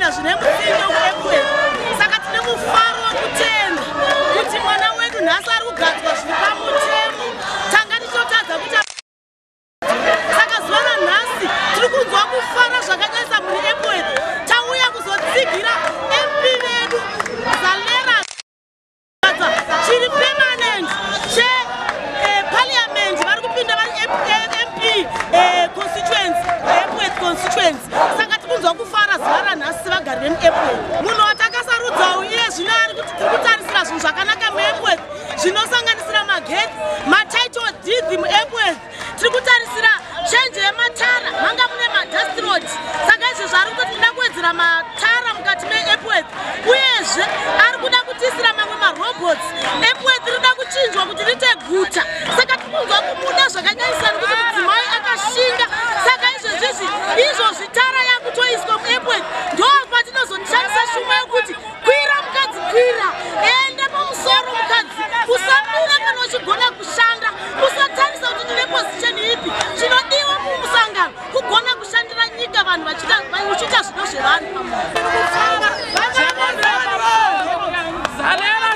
kuita zvine mutsindo kuEpworth. Saka tine mufaro wekutenda kuti mwana wedu nhasi ari kugadzwa zviri pamutemo. Tanga tichitotadza kuita, saka zuva ranhasi tiri kunzwa kufara zvakanyanyisa. Muri Epworth tauya kuzotsigira MP vedu Zalera. Chiri permanent cheparliament, vari kupinda vari MP constituency, Epworth constituency. Saka tiri kunzwa kufara zuva ranhasi sevagari vemuEpworth. Munhu watakasarudzawo iye zvino ari kuti tiri kutarisira zvinhu zvakanaka muEpworth, zvinosanganisira magetsi, matitle deeds muEpworth. Tiri kutarisira change yematara, manga mune madust road, saka izvezvo ari kutoti tinoda kuwedzera matara mukati meEpworth. Uyezve ari kuda kutiisira mamwe marobots. Epworth rinoda kuchinjwa kuti riite guta. Saka tiri kunzwa kumuda zvakanyanyisa nekuti mudzimai akashinga. Saka izvezvizvi izvozvi tara yakutoiswa muEpworth, ndo patinozoshandisa shumo yekuti kwira mukadzi, kwira, enda pamusoro mukadzi, usamira kana uchigona kushanda. Usatarisa kuti ndine position ipi. Chinodiwa mumusangano kugona kushandira nyika, vanhu uchiita zvido zvevanhu. Zalera.